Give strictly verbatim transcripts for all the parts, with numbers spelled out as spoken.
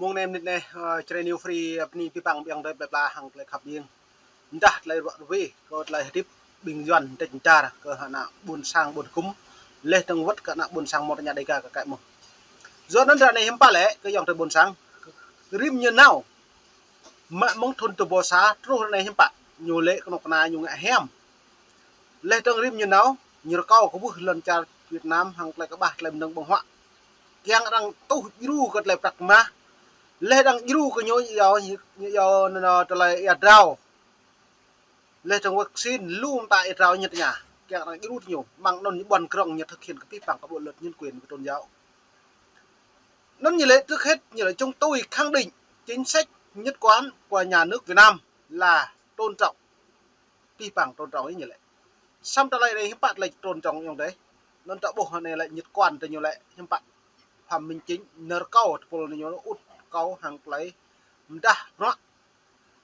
Mông anai mơnit anai, ơ, Jrai New Free, ơ, bơni abih bang ƀing adơi plơi pla hăng tơlơi khăp hing. Dah tơlơi ruă rơwe, kơ tơlơi hơdip ƀing Yuan tĕč čar, kơ ană ƀôn sang ƀôn gŭm, laih dơ̆ng wơ̆t kơ ană ƀôn sang mơ̆ng tơña Dega kơ kăi mơ̆n. Yua anŭn ră anai hiư̆m pă lĕ, kơ ayŏng adơi ƀôn sang. Rĭm ñu nao. Mă mơ̆ng thun tơbô sa, truh ră anai hiư̆m pă. Ñu lĕ kơnuk kơna ñu ngă hiam. Laih dơ̆ng rĭm ñu nao, ñu rơkâo kơ ƀuh lŏn čar Việt Nam hăng tơlơi kơƀah tơlơi mơnơ̆ng ƀơ̆ng huă. Kiăng arăng tuh djru kơ tơlơi prăk mah. Laih dơ̆ng djru kơ ñu yua, ñu yua nơ tơlơi ia drao. Laih dơ̆ng vaccine lu mơta ia drao ñu tơña. Kiăng arăng djru tơ ñu, mơ̆ng anŭn ñu ƀuăn krong ñu thực hiện kơ abih bang kơ bộ luật nhân quyền kơ tôn giáo. Anŭn ñu lĕ trước hết ñu lĕ chúng tôi khẳng định chính sách nhất quán của nhà nước Việt Nam là tôn trọng. Abih bang tôn trọng ñu lĕ. Samơ̆ tơlơi anai hiư̆m pă tơlơi tôn trọng ayŏng adơi. Anŭn ta ƀuh anai lĕ nhất quán tơ ñu lĕ hiư̆m pă. Phạm Minh Chính nao rơkâo tơpul ñu ŭt kâo hăng tơlơi mơdah bruă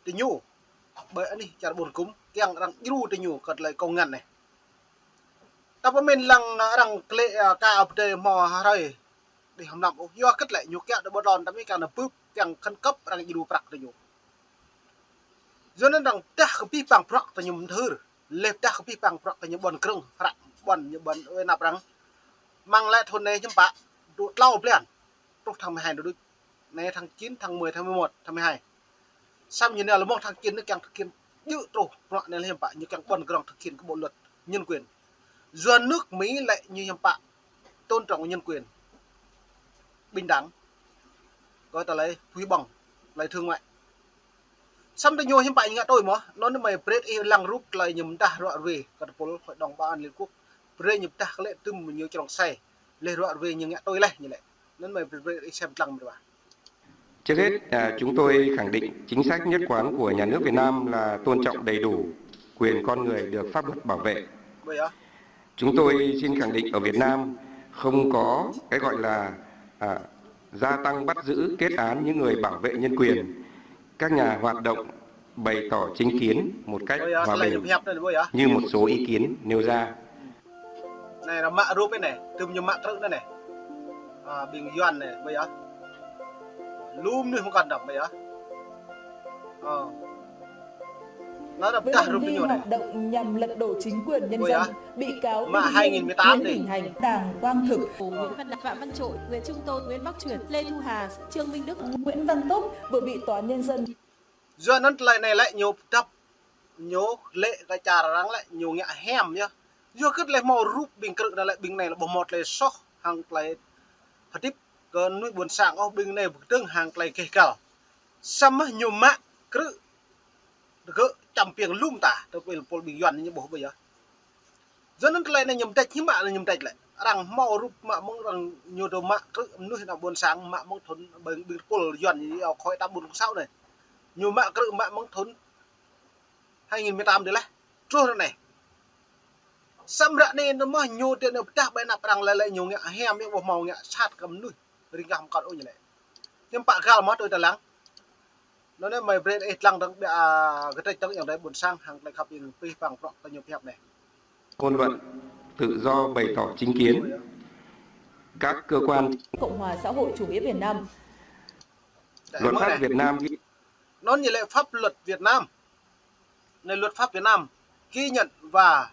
tơ ñu. Ƀơi anih čar ƀôn gŭm kiăng arăng djru tơ ñu kơ tơlơi kông ngăn anai. Ta pơmĭn lăng arăng klĕ, ơ, ka ăp đe hmâo hrơi. Đih hăm lăm ôh, yua kơ tơlơi ñu kiăng đe ƀơ̆t lŏn, ta mĭn kiăng nao bưp, kiăng khân cấp arăng djru prăk tơ ñu. Yua anŭn arăng dah kơ abih bang prăk tơ ñu mơthưr. Laih dah kơ abih bang prăk tơ ñu ƀuăn krong, hră ƀuăn ñu ƀuăn wơ̆t năp arăng. Mơ̆ng lĕ thun anai hiư̆m pă, dŏ tlâo blan. Truh tháng mười hai đôč. Anai tháng chín, tháng mười, tháng mười một, tháng mười hai. Samơ̆ ñu nao lơmơ̆ng tháng chín ñu kiăng thực hiện djơ̆ truh bruă anai lĕ hiư̆m pă, ñu kiăng ƀuăn krong thực hiện kơ bộ luật nhân quyền. Yua nước Mỹ lĕ ñu hiư̆m pă, tôn trọng nhân quyền, bình đẳng, kơ tơlơi pui ƀơ̆ng, tơlơi thương mại. Samơ̆ tơ ñu hiư̆m pă ñu ngă tui mơ̆n, anŭn mơi brơi ih lăng rup tơlơi ñu mơdah ruă rơwe kơ tơpul Hội đồng Bảo an Liên Quốc. Brơi ñu mơdah kơ lĕ tơm ñu črông sai. Laih ruă rơwe ñu ngă tui laih ñu lĕ. Anŭn mơi brơi ih sem lăng mơ̆n. Trước hết, à, chúng tôi khẳng định chính sách nhất quán của nhà nước Việt Nam là tôn trọng đầy đủ quyền con người được pháp luật bảo vệ. Ƀơi yơh. Chúng tôi xin khẳng định ở Việt Nam không có cái gọi là, à, gia tăng bắt giữ, kết án những người bảo vệ nhân quyền, các nhà hoạt động bày tỏ chính kiến một cách hòa bình như một số ý kiến nêu ra. Anai arăng mă rup anai, tơm ñu mă krư̆ anai. Ơ, ƀing Yuan anai, ƀơi yơh. Lu mơnuih mơkăn đŏm ƀơi yơh. Ơ. Anai arăng pơdah rup tơ ñu anai. Hoạt động nhằm lật đổ chính quyền nhân dân, bị cáo Đinh Duy, Nguyễn Đình Hành, Đảng Quang Thực, Nguyễn Văn Đặng, Phạm Văn Trội, Nguyễn Trung Tôn, Nguyễn Bắc Truyền, Lê Thu Hà, Trương Minh Đức, Nguyễn Văn Túc vừa bị tòa án nhân dân. Yua anŭn tơlơi anai lĕ ñu pơdăp, ñu lĕ kơ čar arăng lĕ ñu ngă hiam yơh. Yua kơ tơlơi hmâo rup ƀing krư̆ anai lĕ ƀing anai lĕ ƀu hmâo tơlơi soh hăng tơlơi hơdip kơ mơnuih ƀôn sang ôh, ƀing anai pơkơdơ̆ng hăng tơlơi keh kăl. Samơ̆ ñu mă krư̆ tơ gơ̆ čăm piêng lu mơta, tơpul ƀing Yuan ñu ƀuh ƀơi yơh. Yua anŭn tơlơi anai ñu mơdĕč hiư̆m pă lĕ ñu mơdĕč lĕ. Arăng hmâo rup mă mơ̆ng arăng ñu dŏ mă krư̆ mơnuih ană ƀôn sang mă mơ̆ng thun ƀing, ƀing tơpul Yuan ñu yua khỏi ta ƀun kơ săo anai. Ñu mă krư̆ mă mơ̆ng thun hai nghìn mười tám dih laih. Truh ră anai. Samơ̆ ră anai nơ mơ̆ ñu tơ nơ pơdah ƀơi anăp arăng lĕ lĕ ñu ngă hiam yơh ƀu hmâo ngă sat kơ mơnuih. Ring gah mơkăn ôh ñu lĕ. Hiư̆m pă găl mơ̆ tui ta lăng. Anŭn anai mơi brơi ih lăng dơ̆ng ƀiă, ơ, kơ tơlơi dơ̆ng ayŏng adơi ƀôn sang hăng tơlơi khăp hing abih bang prăk tơ ñu pơhiăp anai. Ngôn luận, tự do bày tỏ chính kiến. Các cơ quan Cộng hòa xã hội chủ nghĩa Việt Nam. Luật pháp Việt Nam ghi Anŭn ñu lĕ pháp luật Việt Nam. Anai luật pháp Việt Nam ghi nhận và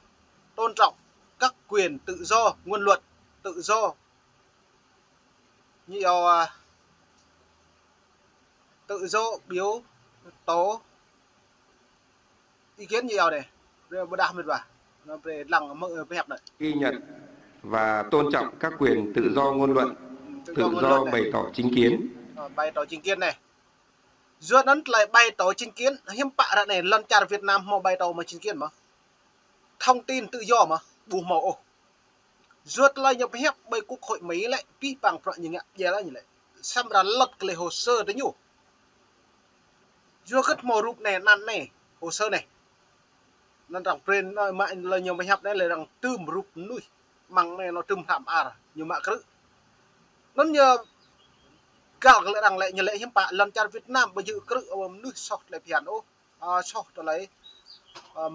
tôn trọng các quyền tự do ngôn luận, tự do ñu yua, ơ, tự do biểu tỏ ý kiến ñu yua anai. Brơi ƀôdah mĭt wa. Anŭn brơi lăng mơ̆, ơ, pơhiăp anai. Ghi nhận và tôn trọng các quyền tự do ngôn luận, tự do bày tỏ chính kiến. Ơ, bày tỏ chính kiến anai. Yua anŭn tơlơi bày tỏ chính kiến, hiư̆m pă ră anai lŏn čar Việt Nam hmâo bày tỏ mă chính kiến mơ̆. Thông tin tự do mơ̆, ƀu hmâo ôh. Yua tơlơi ñu pơhiăp ƀơi Quốc hội Mỹ lĕ, abih bang prăk ñu ngă djel ñu lĕ. Samơ̆ arăng lŏt kơ lĕ hồ sơ tơ ñu. Yua kơ hmâo rup anai, anăn anai, hồ sơ anai. Anŭn arăng brơi anai mă lĕ ñu pơhiăp anai lĕ arăng tơm rup mơnuih. Mơ̆ng anai ñu tơm hrăm ar, ñu mă krư̆. Anŭn ñu găl kơ lĕ arăng lĕ ñu lĕ hiư̆m pă lŏn čar Việt Nam ƀu djơ̆ krư̆ ơ mơnuih soh tơlơi phiăn ôh. Ơ, soh tơlơi, ơ,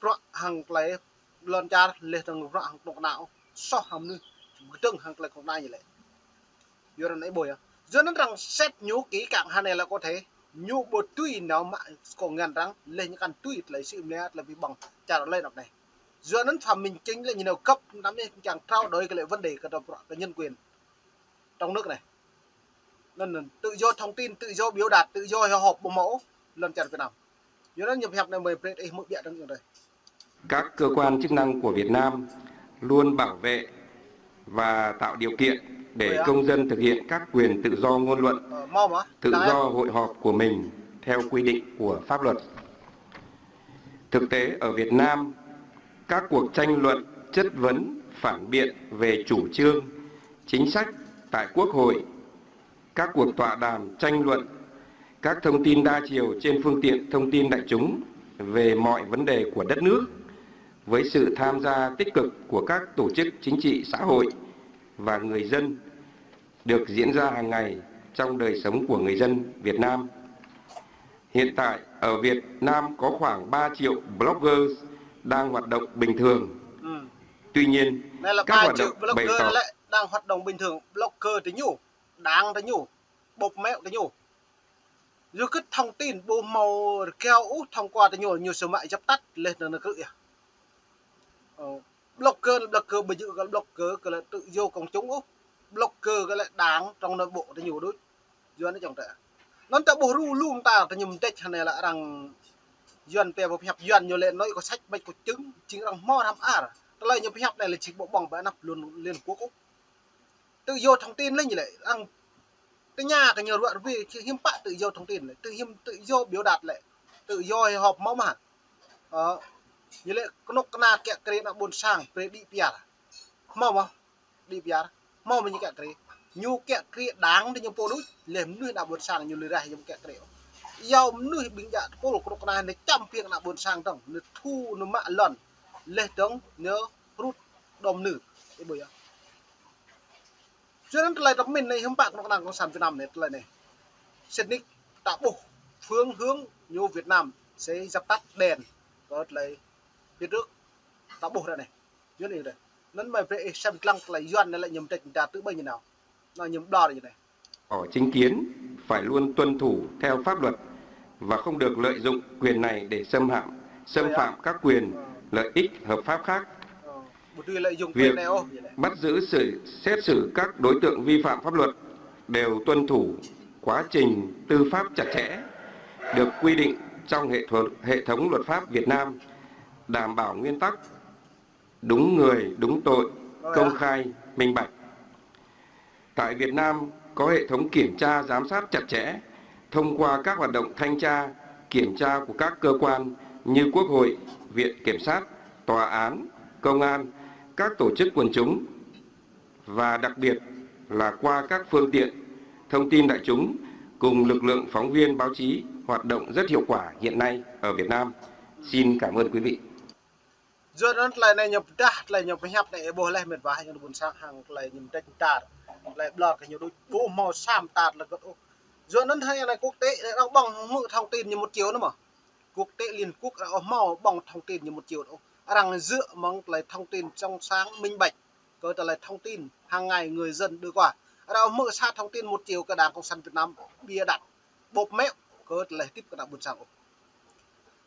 prăk hăng tơlơi lŏn čar laih dơ̆ng prăk hăng kơnuk kơna ôh. Soh hăng mơnuih, kơdơ̆ng hăng tơlơi kơnuk kơna ñu lĕ. Yua anŭn ih ƀuh yơh. Yua anŭn arăng set ñu kỹ càng hơnai lĕ có thể ñu ƀu tui nao mă kông ngăn arăng, lĕ ñu kăn tui tơlơi sĭ mlia, tơlơi ƀu ƀơ̆ng čar lĕ anăp anai. Yua anŭn Phạm Minh Chính lĕ ñu nao găp năm anai kiăng trao đổi kơ lĕ vấn đề kơ tơprŏ kơ nhân quyền trong nước anai. Anŭn, anŭn tự do thông tin, tự do biểu đạt, tự do hội họp ƀu hmâo ôh lŏn čar Việt Nam. Yua anŭn ñu pơhiăp anai mơi brơi ih hmư̆ biă dơ̆ng dơ̆ng. Các cơ quan chức năng của Việt Nam luôn bảo vệ và tạo điều kiện để công dân thực hiện các quyền tự do ngôn luận, tự do hội họp của mình theo quy định của pháp luật. Thực tế ở Việt Nam, các cuộc tranh luận, chất vấn, phản biện về chủ trương, chính sách tại Quốc hội, các cuộc tọa đàm tranh luận, các thông tin đa chiều trên phương tiện thông tin đại chúng về mọi vấn đề của đất nước, với sự tham gia tích cực của các tổ chức chính trị xã hội và người dân, được diễn ra hàng ngày trong đời sống của người dân Việt Nam. Hiện tại, ở Việt Nam có khoảng ba triệu bloggers đang hoạt động bình thường. Tuy nhiên, các hoạt động bày tỏ đang hoạt động bình thường, blogger tơ ñu, đảng tơ ñu, bộc mẹo tơ ñu. Yua kơ thông tin ƀu hmâo rơgao ôh thông qua tơ ñu, ñu sơmă djăp tăt lĕ nơ nơ krư̆ yơh. Blogger, blogger ƀu djơ̆ kơ blogger kơ lĕ tự do công chúng ôh. Blogger kơ lĕ đảng trong nội bộ tơ ñu đôč. Yua anŭn čŏng tơ. Anŭn ta ƀuh ru lum ta tơ ñu mơdĕč hơnai lĕ arăng Yuan pia pơhiăp Yuan ñu lĕ nói có sách mách có chứng, jing arăng hmâo răm ar. Tơlơi ñu pơhiăp anai lĕ jing ƀu ƀơ̆ng ƀơi anăp Liên, Liên Quốc ôh. Tự do thông tin lĕ ñu lĕ, arăng tơña kơ ñu ruă rơwe, hiư̆m pă tự do thông tin lĕ, tự hiư̆m tự do biểu đạt lĕ, tự do hội họp hmâo mơ̆. Ơ, ñu lĕ kơnuk kơna kiă kriê ană ƀôn sang, brơi đĭ piar. Hmâo mơ̆, đĭ piar. Hmâo mơ̆ ñu kiă kriê. Ñu kiă kriê đảng tơ ñu pô đôč, lĕ mơnuih ană ƀôn sang ñu lui raih ñu kiă kriê. Yua mơnuih ƀing djă tơpul kơnuk kơna ñu čăm piêng ană ƀôn sang dơ̆ng, ñu thu ñu mă lŏn. Lĕ dơ̆ng ñu hrŭt đom ñu. Ih ƀuh yơh. Yua anŭn tơlơi tơmin anai hiư̆m pă kơnuk kơna cộng sản Việt Nam anai tơlơi anai. Sĭt nik ta ƀuh phương hướng ñu Việt Nam sẽ dập tắt đèn kơ tơlơi phía trước ta ƀuh ră anai. Yua anŭn yơh. Anŭn mơi brơi ih sem lăng tơlơi Yuan anai lĕ ñu mơdĕč ta tơ ƀơi ñu nao. Anŭn ñu ƀlŏr ñu anai. Tỏ chính kiến phải luôn tuân thủ theo pháp luật và không được lợi dụng quyền này để xâm hại, xâm phạm các quyền, lợi ích hợp pháp khác. Việc bắt giữ, xử, xét xử các đối tượng vi phạm pháp luật đều tuân thủ quá trình tư pháp chặt chẽ, được quy định trong hệ thống, hệ thống luật pháp Việt Nam, đảm bảo nguyên tắc đúng người, đúng tội, công khai, minh bạch. Tại Việt Nam có hệ thống kiểm tra giám sát chặt chẽ thông qua các hoạt động thanh tra, kiểm tra của các cơ quan như Quốc hội, Viện Kiểm sát, Tòa án, Công an, các tổ chức quần chúng và đặc biệt là qua các phương tiện thông tin đại chúng cùng lực lượng phóng viên báo chí hoạt động rất hiệu quả hiện nay ở Việt Nam. Xin cảm ơn quý vị. Yua anŭn tơlơi anai ñu pơdah, tơlơi ñu pơhiăp anai ih ƀuh lĕ mĕt wa ñu ƀôn sang hăng tơlơi ñu mơdĕč tar. Tơlơi ƀlŏr kơ ñu đôč ƀu hmâo sa mơta tơlơi kơt ôh. Yua anŭn hơnai anai quốc tế arăng ƀơ̆ng hmư̆ thông tin ñu một chiều anŭn mơ̆. Quốc tế Liên Quốc arăng ƀơ̆ng hmâo ƀơ̆ng thông tin ñu một chiều ôh. Arăng dựa mơ̆ng tơlơi thông tin trong sáng minh bạch. Kơ tơlơi thông tin hàng ngày người dân đưa qua. Arăng hmư̆ sa thông tin một chiều kơ đảng cộng sản Việt Nam bịa đặt. Bộc mẹo kơ tơlơi hơdip kơ ană ƀôn sang ôh.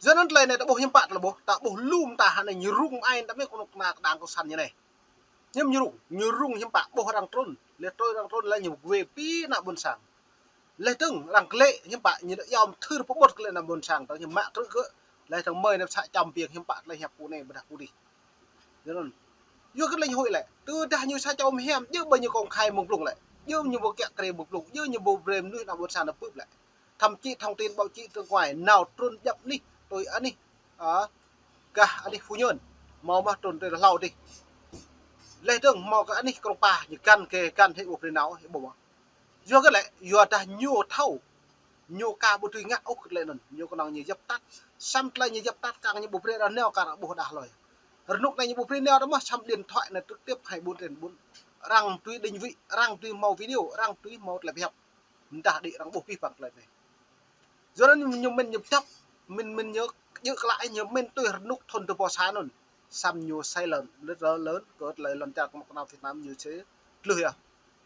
Yua anŭn tơlơi anai ta ƀuh hiư̆m pă tơlơi ƀuh, ta ƀuh lum ta hơnai ñu rŭng ai ta mĕt kơnuk kơna kơ đảng cộng sản ñu anai. Ñu rŭng, ñu rŭng hiư̆m pă ƀuh arăng trŭn, lĕ trôi arăng trŭn lĕ ñu wê pi ană ƀôn sang. Lĕ dơ̆ng arăng klĕ hiư̆m pă ñu yom thưr pơƀut kơ lĕ ană ƀôn sang, tơl ñu mă krư̆ kơ, lĕ dơ̆ng mơi anai sa čăm piêng hiư̆m pă tơlơi hiăp pô anai ƀôdah pô dih. Yua anŭn. Yua kơ lĕ ñu huĭ lĕ. Tơdah ñu sa čô mơhiam, djơ̆ ƀơi ñu công khai mơ̆ng blung lĕ. Djơ̆ ñu ƀu kiă kriê mơ̆ng blung, djơ̆ ñu ƀu brơi mơnuih ană ƀôn sang anŭn pưp lĕ. Thậm chí thông tin báo chí nước ngoài nao trŭn djăp anih, tui anih, a, gah anih Phú Nhuận. Hmâo mơ̆ trŭn tui hlâo dih. Lĕ dơ̆ng hmâo kơ anih Krông Pa, ñu găn kơ găn hĭ ƀu brơi nao, hĭ ƀu mơ̆. Yua kơ lĕ, yua dah ñu thâo, ñu ka ƀu tui ngă ôh kơ tơlơi anŭn, ñu kơnơ̆ng ñu djăp tăt. Samơ̆ tơlơi ñu djăp tăt kang ñu ƀu brơi arăng nao kar ƀuh đah hloi. Rơnŭk anai ñu ƀu brơi nao tơ mơ̆, samơ̆ điện thoại anai trực tiếp hai bốn trên bốn. Arăng tui định vị, arăng tui hmâo video, arăng tui hmâo tơlơi pơhiăp. Mơdah đĭ arăng ƀuh pih păng tơlơi anai. Yua anŭn ñu mĭn ñu pơdăp, mĭn mĭn ñu djơ̆ klă ñu mĭn tui rơnŭk thŭn tơpô sa anŭn. Samơ̆ ñu sai lầm, rất là lớn, kơ tơlơi lŏn čar kơnuk kơna Việt Nam ñu sẽ tlưh yơh.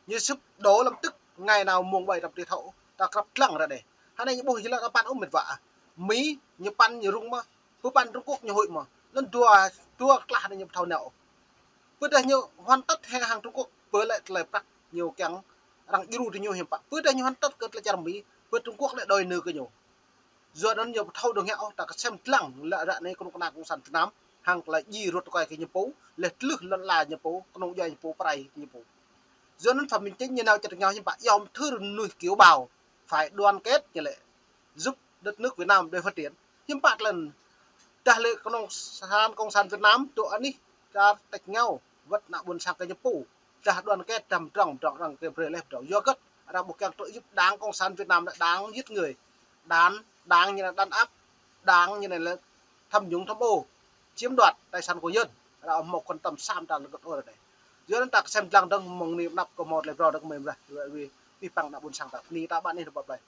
Ñu sụp đổ lập tức. Ngày nào mông ƀai ta ƀu thâo, ta krăp lăng ră anai. Hơnai ñu ƀuh jơlan apan ôh met wa. Mi ñu păn ñu rŭng mơ̆, pơpăn Trung Quốc ñu huĭ mơ̆. Anŭn dua, dua klah anai ñu ƀu thâo nao ôh. Pơdah ñu hoàn tất hăng Trung Quốc, pơ lĕ tơlơi prăk ñu kiăng arăng djru tơ ñu hiư̆m pă. Pơdah ñu hoàn tất kơ tơlơi čar Mi, pơ Trung Quốc lĕ đòi nợ kơ ñu. Yua anŭn ñu ƀu thâo dơ̆ng hĕ ôh, ta kơsem lăng lĕ ră anai kơnuk kơna Cộng sản Việt Nam, hăng tơlơi djai ruăt tơkai kơ ñu pô, laih tlưh lŏn ala ñu pô, kơnung djuai ñu pô, pơrai ñu pô. Yua anŭn Phạm Minh Chính ñu nao čar ngao hiư̆m pă, yom thưr mơnuih kiều bào, phải đoàn kết ñu lĕ, giúp đất nước Việt Nam để phát triển. Hiư̆m pă tơlơi anŭn, dah lĕ kơnuk kơna Cộng sản Việt Nam, tŭ anih, čar tač ngao, wơ̆t ană ƀôn sang kơ ñu pô. Dah đoàn kết, dah mdrŏng, mdrŏng, arăng kơ brơi laih mdrŏng. Yua hơget, arăng ƀu kiăng tŭ yŭp đảng Cộng sản Việt Nam anai đảng giết người. Đảng, đảng ñu anai đàn áp, đảng ñu anai lĕ tham nhũng tham ô, chiếm đoạt tài sản của dân. Arăng ƀu hmâo quan tâm sa mơta lơgơ̆t ôh ră anai. Yua anŭn ta kơsem lăng dơ̆ng mơ̆ng anai pơanăp kơ hmâo tơlơi phrâo dơ̆ng mơ̆ng mơ̆ng ră, ră, ră, pih păng ană ƀôn sang ta. Bơni ta ƀă anih rơbâo plơi.